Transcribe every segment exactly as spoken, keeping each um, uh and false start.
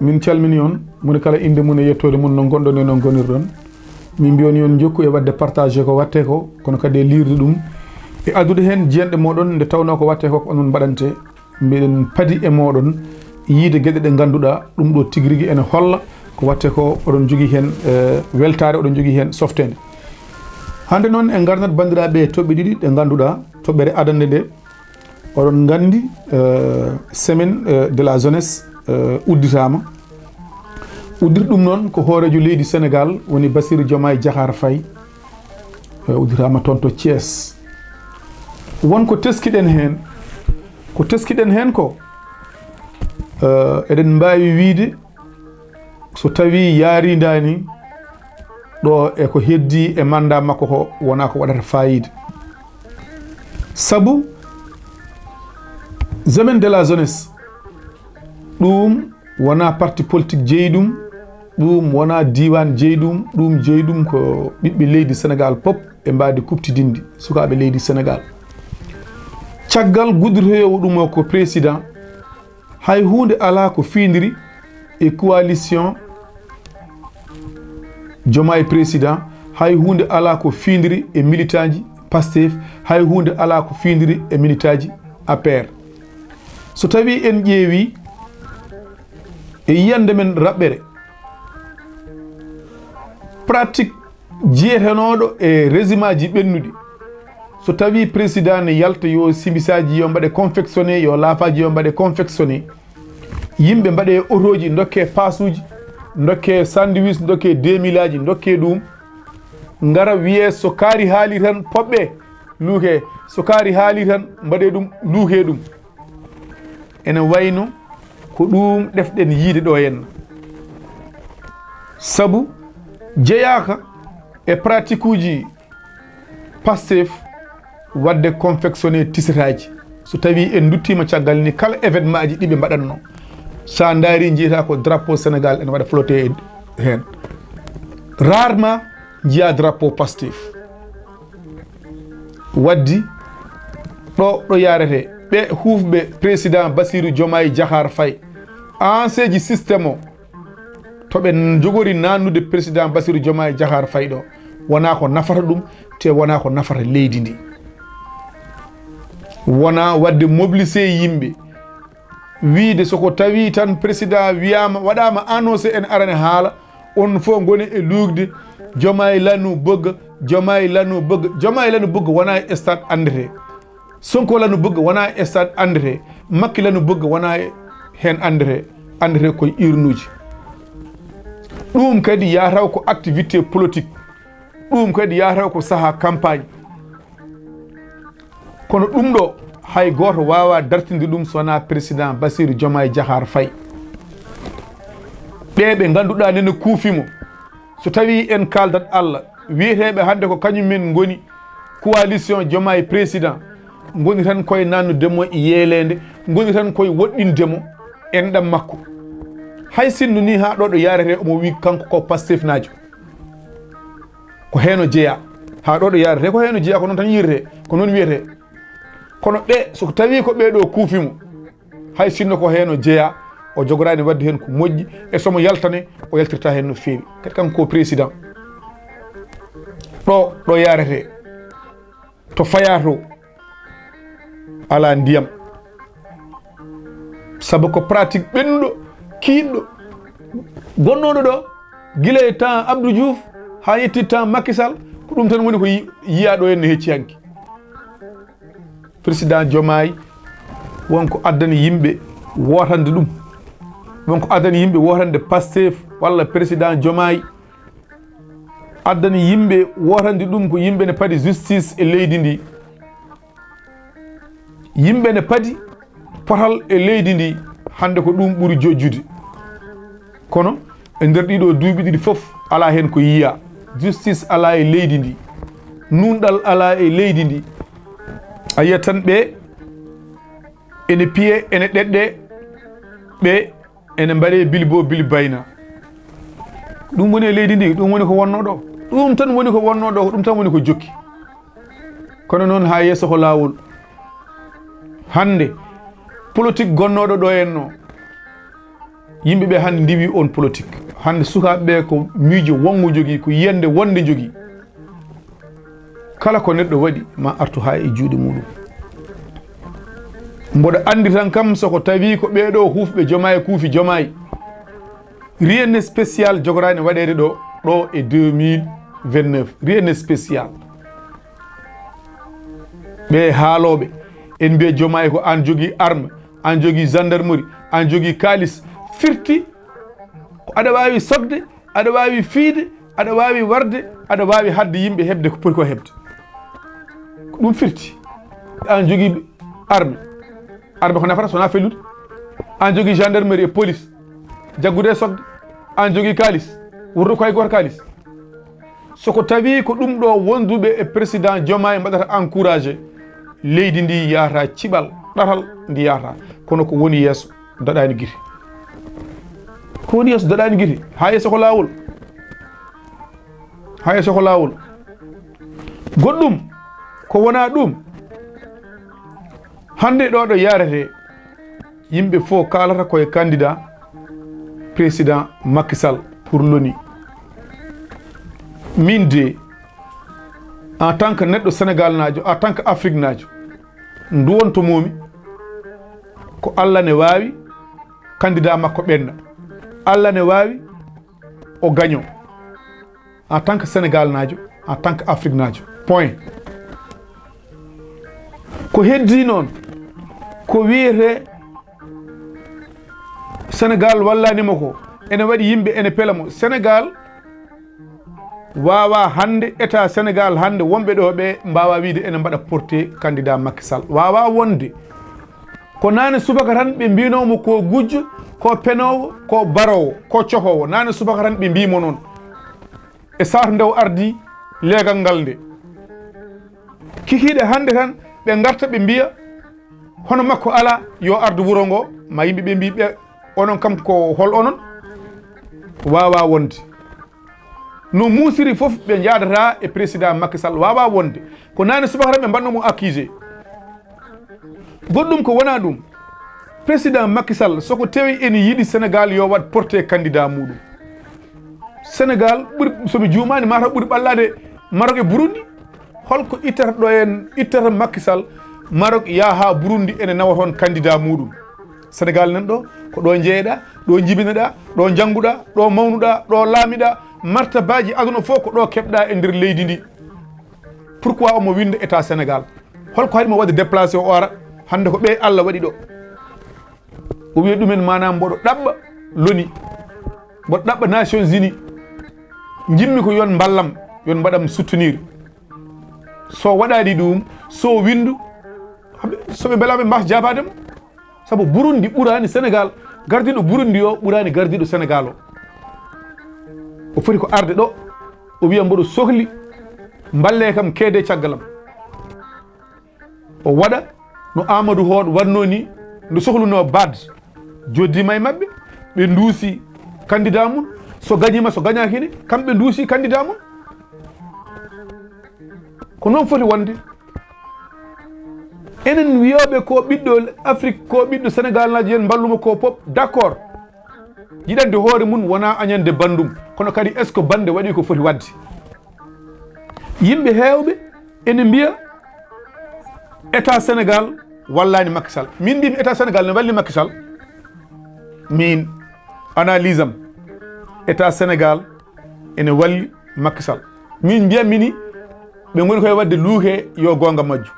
Min calmini on, moni kala innde mum e yettoode mum, no ngonɗon e no ngonirɗon. Min mbiyani on njokku e waɗde partagé ko waɗte ko, kono kadi e liirde ɗum, e addude heen jiyanɗe mooɗon, nde tawnoo ko waɗte ko, ko onon mbaɗante. Mbiɗen padi e mooɗon yiide geɗe ɗe ngannduɗaa ɗum ɗo tigi rigi ene holla ko waɗte ko, oɗon njogii heen, eh, weltaare, oɗon njogii heen softeende. Hannde noon en ngarnat banndiraaɓe e toɓɓe ɗiɗi ɗe ngannduɗaa, toɓɓere adannde nde, oɗon nganndi, eh, semaine, eh, de la jeunesse, eh, udditaama. Uddirɗo ɗum noon ko hooreejo leydi Senegaal, woni Bassirou Diomaye Diakhar Faye, eh, udditaama toon to Thiès. Won ko teskiɗen heen, ko teskiɗen heen ko, eh, eɗen mbaawi wiyde so tawii yaarindaani ɗo e ko heddii e mandat makko ko, wonaa ko waɗata faayiida. Sabu Semaine de la jeunesse, ɗum wonaa parti politique jeyi ɗum, ɗum wonaa diiwaan jeyi ɗum, ɗum jeyi ɗum ko ɓiɓɓe leydi Senegaal pop e mbaadi kuɓtidinndi sukaaɓe leydi Senegaal. Caggal gudditoyoowo ɗum o ko président, hay huunde alaa ko fiindiri e coalition Diomaye président, hay huunde alaa ko fiindiri e militaaji Pastef, hay huunde alaa ko fiindiri e militaaji A P R. So tawii en ƴeewii e yiyannde men raɓɓere, pratique jiyetenooɗo e régimaaji ɓennuɗi, so tawii président ne yalta yo simisaaji yo mbaɗe confectionné, yo laafaaji yo mbaɗe confectionné, yimɓe mbaɗe otooji, ndokke paasuuji, ndokke sandwich, ndokke deux mille aji, ndokke ɗum, ngara wiyee so kaari haali tan poɓɓe luuke, so kaari haali tan mbaɗe ɗum luuke ɗum. Ene wayno ko ɗum ɗefɗen yiide ɗo henna. Sabu jeyaaka e pratique uji Pastef waɗde confectionné tisataaji. So tawii en nduttiima caggal ni kala événement aji ɗi ɓe mbaɗatno, so a ndaari njiyataa ko drapeau Sénégal ene waɗa flotté heen. Rarement njiyaa drapeau Pastef. Waddi ɗo, ɗo yaarete ɓe huufɓe président Bassirou Diomaye Diakhar Faye, ancien ji système o, to ɓe jogori nannude président Bassirou Diomaye Diakhar Faye ɗo, wonaa ko nafata ɗum, te wonaa ko nafata leydi ndi. Wonaa waɗde mobilisé yimɓe, wiide so ko tawi tan président wiyaama, waɗaama annoncé en arane haala, on fof ngoni e luugde, Diomaye lanu bëgg, Diomaye lanu bëgg. Diomaye lanu bëgg wonaa e stade anndete. Sonko lanu bëgg wonaa e stade anndete. Makki lanu bëgg wonaa e heen anndete. Anndete koye urnuuji. Ɗum kadi yataw ko activité politique. Ɗum kadi yataw ko saha campagne. Kono ɗum ɗo, hay gooto waawaa dartinde ɗum so wonaa président Bassirou Diomaye Diakhar Faye. Ɓee ɓe ngannduɗaa nene kuufi mo. So tawii en kaaldat Allah, wiyeteeɓe hannde ko kañum men ngoni coalition Diomaye président, ngoni tan koye nannude mo e yeeleende, ngoni tan koye woɗɗinde mo enɗam makko. Hay sinno nii haa ɗo ɗo yaarete omo wii kanko ko Pastefnaajo. Ko heen o jeyaa. Haa ɗo ɗo yaarete ko heen o jeyaa, ko noon tan yirete, ko noon wiyete. Kono ɓe, so ko tawii ko ɓee ɗo kuufi mo, hay sinno ko heen o jeyaa, o jogoraani waɗde heen ko moƴƴi, e so mo yaltane, o yaltirta heen no feewi. Kadi kanko ko président. Ɗo, ɗo yaarete, to fayaa to, alaa ndiyam. Sabu ko pratique ɓennuɗo, kiiɗɗo, gonnooɗo ɗo, gila e temps Abdou Diouf haa yetti temps Macky Sall, ko ɗum tan woni ko yi-, yiyaa ɗo henne hecci hanki. Président Diomaye, won ko addani yimɓe wootande ɗum. Won ko addani yimɓe wootande Pastef walla président Diomaye. Addani yimɓe wootande ɗum ko yimɓe ne padi justice e leydi ndi. Yimɓe ne padi potal e leydi ndi. Hannde ko ɗum ɓuri jojjude. Kono e nder ɗiɗo duuɓi ɗiɗi fof, alaa heen ko yiyaa. Justice alaa e leydi ndi. Nuunɗal alaa e leydi ndi. A yiyat tan ɓe ene piye, ene ɗeɗɗe, ɓe ene mbaɗe bilbo bilbayna. Ɗum woni e leydi ndi, ɗum woni ko wonnoo ɗo. Ɗum tan woni ko wonnoo ɗo, ko ɗum tan woni ko jokki. Kono noon haa yeeso ko laawol. Hannde, Politique gonnooɗo ɗo en no, yimɓe ɓe hannde ndiwi on politique. Hannde sukaaɓe ɓe ko miijo wonngo jogii, ko yiyannde wonnde jogii. Kala ko neɗɗo waɗi, ma artu haa e juuɗe muɗum. Mboɗo anndi tan kam, so ko tawi ko ɓee ɗo huufɓe Jomaay kuufi Jomaay. Rien n'est spécial jogoraani waɗeede ɗo, ɗo e deux mille vingt-neuf. Rien n'est spécial. Ɓe haalooɓe, en mbiya Jomaay ko aan jogii arme, aan jogii gendarmerie, aan jogii kaalis. Firti ko aɗa waawi sokde, aɗa waawi fiyde, aɗa waawi warde, aɗa waawi haɗde yimɓe heɓde ko poti ko heɓde. Ko ɗum firti. Aan jogii arme. Arme ko nafata so wonaa fellude. Aan jogii gendarmerie e police. Jaggude e sokde. Aan jogii kaalis. Wurdu ko hay gooto kaalis. So ko tawi ko ɗum ɗo wonduɓe e président Diomaye mbaɗata encouragé, leydi ndi yahata ciɓal, ɗatal ndi yahata. Kono ko woni yeeso daɗaani gite. Ko woni yeeso daɗaani gite. Haa yeeso ko laawol. Haa yeeso ko laawol. Goɗɗum ko wonaa ɗum. Hannde ɗo ɗo yarete, yimɓe fof kaalata koye candidat président Macky Sall pour l'ONU. Min de, en tant que neɗɗo Sénégal naajo, en tant que Afrique naajo, nduwonto momi ko Allah ne waawi candidat makko ɓenna. Allah ne waawi o gaño en tant que Sénégal naajo, en tant que Afrique naajo. Point. Ko heddi noon, ko wiyete Sénégal wallani mo ko, ene waɗi yimɓe ene pela mo. Sénégal waawa hannde, état Sénégal hannde, wonɓe ɗo ɓe mbaawa wiide ene mbaɗa porté candidat Macky Sall. Waawa wonde. Ko naane subaka tan ɓe mbinomo ko gujjo, ko penowo, ko barowo, ko cokowo. Naane subaka tan ɓe mbimo noon. E saatu nde o ardi leegal ngal nde. Kikiiɗe hannde tan ɓe ngarta ɓe mbiya, "Hono makko alaa, yo ardu wuro ngo." Ma yimɓe ɓe mbi ɓe, "Onon kam ko hol onon?" Waawa wonde. No muusiri fof ɓe njaadata e président Macky Sall. Waawa wonde. Ko naane subaka tan ɓe mbanno mo accusé. Goɗɗum ko wonaa ɗum. Président Macky Sall, so ko tewi ene yiɗi Sénégal yo waɗ porté candidat muɗum. Sénégal ɓuri, so mi juumaani, mataw ɓuri ɓallaade Maroc e Burundi. Holko ittata ɗo en, ittata Macky Sall, Maroc yaha haa Burundi ene nawa toon candidat muɗum. Sénégal nan ɗo, ko ɗo njeeɗa, ɗo jibinaɗa, ɗo jannguɗa, ɗo mawnuɗa, ɗo laamiɗa, martabaji aduna fof ko ɗo keɓɗa e nder leydi ndi. Pourquoi omo winda état Sénégal? Holko haɗi mo waɗde déplacé o ara? Hannde ko ɓe Allah waɗi ɗo. O wiya ɗumen, maanaam, mboɗo ɗaɓɓa l'ONU, mboɗo ɗaɓɓa Nations Unies. Njimmi ko yon mballam, yon mbaɗam soutenir. So waɗaɗi ɗum, so windu, so ɓe mbela ɓe mbasa jaabaade mo. Sabu Burundi ɓuraani Sénégal, gardiiɗo Burundi o ɓuraani gardiiɗo Sénégal o. O foti ko arde ɗo, o wiya, "Mboɗo sohli, mballe kam, keede caggalam." O waɗa no Amadou Hon waɗno ni, nde sohluno Bad, joddima e maɓɓe, ɓe nduusi candidat mum, so gañima, so gañaki ne, kamɓe nduusi candidat mum. Ko noon foti wonde. Enen wiyooɓe ko ɓiɗɗo Afrique, ko ɓiɗɗo Sénégal naajo, yen mballumo ko pop, d'accord. Yiɗande hoore mum wona añande bandum, kono kadi est-ce que bande waɗi ko foti waɗde? Yimɓe heewɓe ene mbiya état Sénégal wallani Macky Sall. Min mbimi état Sénégal ne walli Macky Sall. Min analyse am, état Sénégal ene walli Macky Sall. Min mbiyammi ni ɓe ngoni koye waɗde luuke yo goonga majju.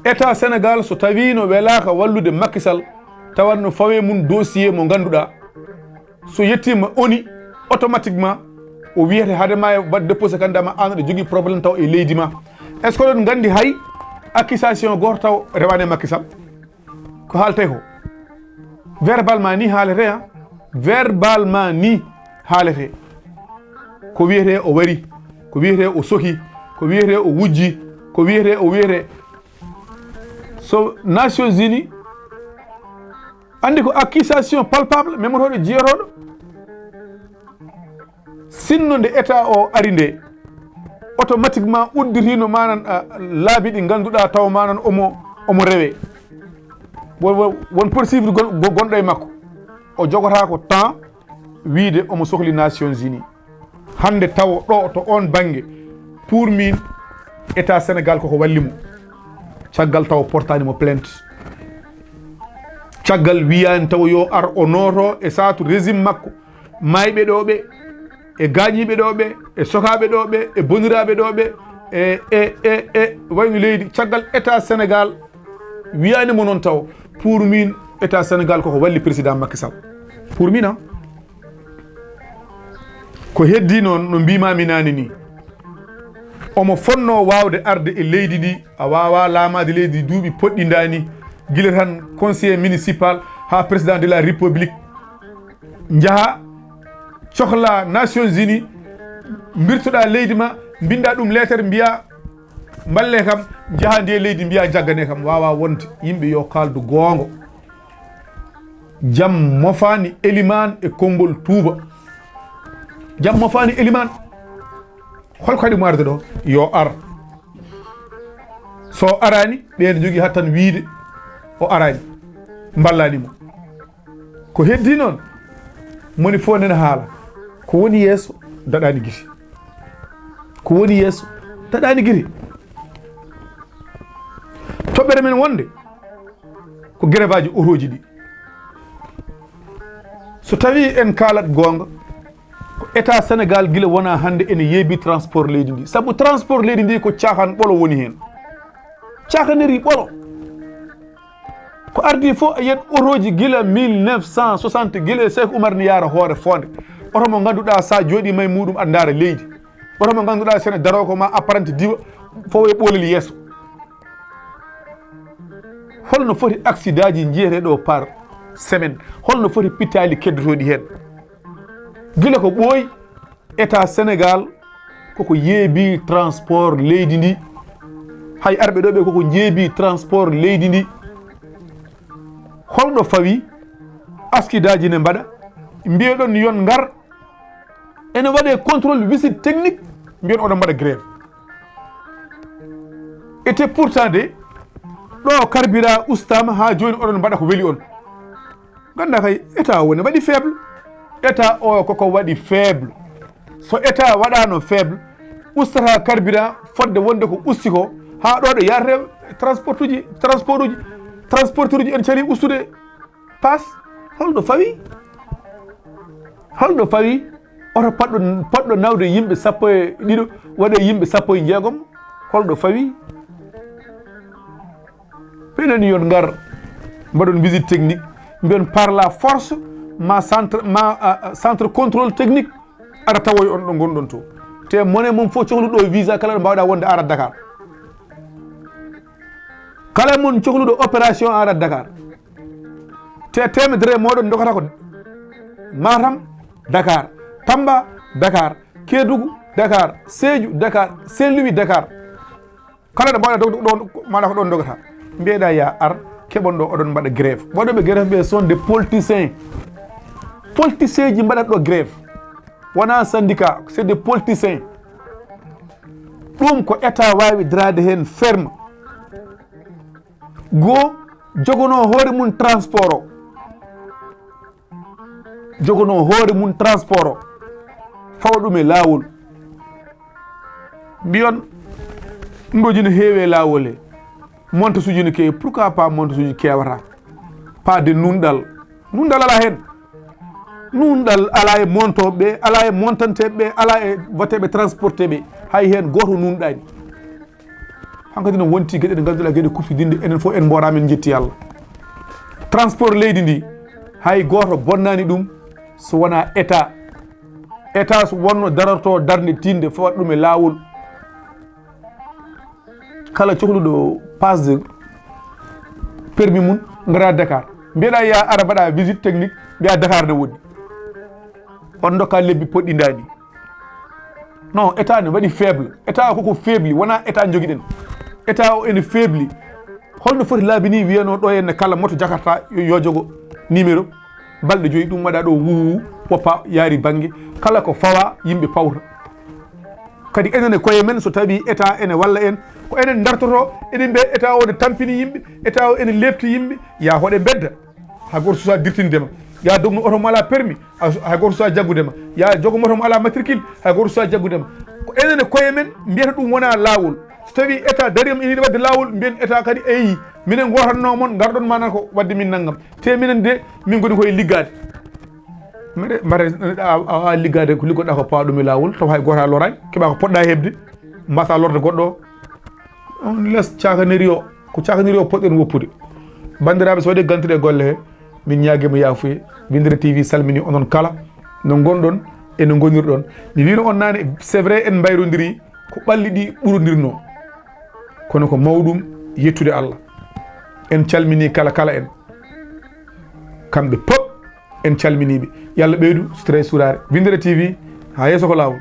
État Sénégal so tawi no welaka wallude Macky Sall, tawat no fawe mum dossier mo ngannduɗaa, so yettima ONU, automatiquement o wiyete haade ma e waɗde déposé candidat ma, an aɗa jogii problème taw e leydi ma. Est-ce que oɗon nganndi hay accusation gooto taw rewaani e Macky Sall? Ko haaltee ko verbalement ni haalete, ha verbalement ni haalete. Ko wiyete o wari, ko wiyete o soki, ko wiyete o wujji, ko wiyete o wiyete. So Nations Unies anndi ko accusation palpable, memotooɗo, jiyotooɗo. Sinno nde état o ari nde, automatiquement udditino manan, ah, laabi ɗi ngannduɗaa taw manan omo, omo rewe. Won, won, won poursuivre gon-, gon-, gonɗo e makko. O jogotaako temps wiide omo sohli Nations Unies. Hannde tawo ɗo to oon bannge, pour min, État Sénégal koko walli mo. Caggal tawo portaani mo plainte. Caggal wiyaani tawo yo ar o nooto e saatu régime makko, maayɓe ɗo ɓe, e gaañiiɓe ɗo ɓe, e sokaaɓe ɗo ɓe, e boniraaɓe ɗo ɓe, e, e, e, e wayno leydi. Caggal État Sénégal wiyaani mo noon tawo, pour min, État Sénégal koko walli président Macky Sall. Pour min, a. Ko heddi noon, no mbiimaami naane ni, omo fonnoo waawde arde e leydi ndi, a waawaa laamaade leydi duuɓi poɗɗi ndaani, gila tan conseiller municipal haa président de la république. Njaha, cohla Nations Unies, mbirtoɗaa leydi ma, mbinndaa ɗum leetere, mbiyaa, mballee kam, njahaa ndi e leydi, mbiyaa, njagganee kam. Waawaa wonde. Yimɓe yo kaaldu goonga. Jam mofaani elimaan e konngol tuuba. Jam mofaani elimaan. Hol ko waɗi mo arde ɗo? Yo ar. So araani, ɓeen jogii hattan wiide o araani. Mballaani mo. Ko heddi noon, moni fof nena haala. Ko woni yeeso, daɗaani gite. Ko woni yeeso, daɗaani gite. Toɓɓere men wonde, ko grève aji otooji ɗi. So tawi en kaalat goonga, ko État Sénégal gila wona hannde ene yeebi transport leydi ndi. Sabu transport leydi ndi ko caahan ɓolo woni heen. Caahaneri ɓolo. Ko ardi fof, a yiyat otooji gila mille neuf cent soixante, gila e Cheikh Oumar ni yaara hoore foonde. Oto mo ngannduɗaa sa jooɗiima e muɗum aɗa ndaara leydi. Oto mo ngannduɗaa sene daroo ko ma apprenti diwa, fof e ɓoolel yeeso. Holno foti accident ji njiyeteɗo par semaine? Holno foti pittaali keddotooɗi heen? Gila ko ɓooyi, État Sénégal koko yeebi transport leydi ndi. Hay arɓe ɗo ɓe koko njeebi transport leydi ndi. Holɗo fawi? Askidaaji ne mbaɗa, mbiyeɗon yon ngar, ene waɗe contrôle visite technique, mbiyon oɗon mbaɗa grève. Et pourtant de, ɗo carburant ustaama, haa jooni oɗon mbaɗa ko weli on. Ganda kay, État o ne waɗi faible. État o koko waɗi faible. So État waɗano faible, ustata carburant fodde wonde ko usti ko, haa ɗo ɗo yaarete transport uji, transport uji, transporteur uji en cali ustude pass. Holɗo fawi? Holɗo fawi? Oto paɗɗo, paɗɗo nawde yimɓe sappo e ɗiɗo, waɗe yimɓe sappo e jeegom. Holɗo fawi? Ɓenen yon ngar, mbaɗon visite technique, mbiyon par la force, ma centre, ma, ah, ah, centre contrôle technique, aɗa tawoy on ɗo ngonɗon to. Te mone mum fof cohluɗo visa kala ɗo mbawɗa wonde, arat Dakar. Kala mon cohluɗo opération, arat Dakar. Te temedere moɗon dogata ko Matam, Dakar, Tamba, Dakar, Kédougou, Dakar, Sédhiou, Dakar, Saint-Louis, Dakar. Kala ɗo mbawɗa dogde ɗon, maɗa ko ɗon dogata. Mbiyeɗa ya ar, keɓon ɗo oɗon mbaɗa grève. Waɗoɓe grève ɓe sont des politiciens. Politicien ji mbaɗat ɗo grève. Wona syndicat, c'est des politiciens. Ɗum ko État wawi darade hen ferme. Go jogono hoore mum transport o. Jogono hoore mum transport o. Fawa ɗum e laawol. Mbiyon, ɗum ɗo jino heewi e laawol he. Monte suji no keewi. Pourquoi pas monte suji kewata? Pas de nunɗal. Nunɗal ala hen. Nunɗal ala e montoɓe, ala e montanteɓe, ala e wateɓe transporté ɓe. Hay hen goto nunɗani. Hankadi no wonti geɗe ɗe ngannduɗaa geɗe kuftidinde, enen fof en mboora, men njetti Allah. Transport leydi ndi, hay gooto bonnani ɗum so wona État. État so wonno darorto darnde tinde, fawat ɗum e laawol. Kala cohluɗo passe de permis mum, ngara Dakar. Mbiyeɗa ya ara mbaɗa visite technique, mbiya Dakar ne woɗɗi. On dokka lebbi poɗɗi ndaani. Non, État ne waɗi faible. État o koko faibli, wona État jogiɗen. État o ene faibli. Holno foti laabi ni wiyano ɗo henne kala moto Jakarta yo, yo jogo numéro balɗe joyi, ɗum waɗa ɗo wuwu, woppa yaari bannge. Kala ko fawa yimɓe pawta. Kadi enen e koye men, so tawi état ene walla en, ko enen dartoto, eɗen mbiya état o ne tampini yimɓe, état o ene lepti yimɓe, ya hoɗe bedda. Hay goto susa dirtinde ma. Ya dognu oto mo ala permis, hay goto susa jaggude ma. Ya jogo moto mo ala matricule, hay goto susa jaggude ma. Ko enen e koye men mbiyata ɗum wona laawol. So tawi état dari am ina yiɗi wadde laawol, mbiyen état kadi eyi, minen gotanno mon, garɗon manan ko wadde min nanngam. Te minen de, min goni koye liggaade. Mbaɗe mbaɗe a liggaade ko liggoɗa ko pawa ɗum e laawol, taw hay goto a loraani, keɓa ko poɗɗa heɓde, mbasa lorde goɗɗo o. On les cakaniri o, ko cakaniri o poɗɗen woppude. Banndiraaɓe, so waɗi gantuɗe e golle he, min ñaagima yaafuye. Windere T V salmini onon kala no ngonɗon e no ngonirɗon. Mi wino on naane, c'est vrai, en mbayrodiri ko ɓalli ɗi ɓurodirno, kono ko mawɗum yettude Allah. En calmini kala kala en, kamɓe pop en calminiɓe. Yalla ɓeydu sutura e suraare. Windere T V, ha yeeso ko laawol.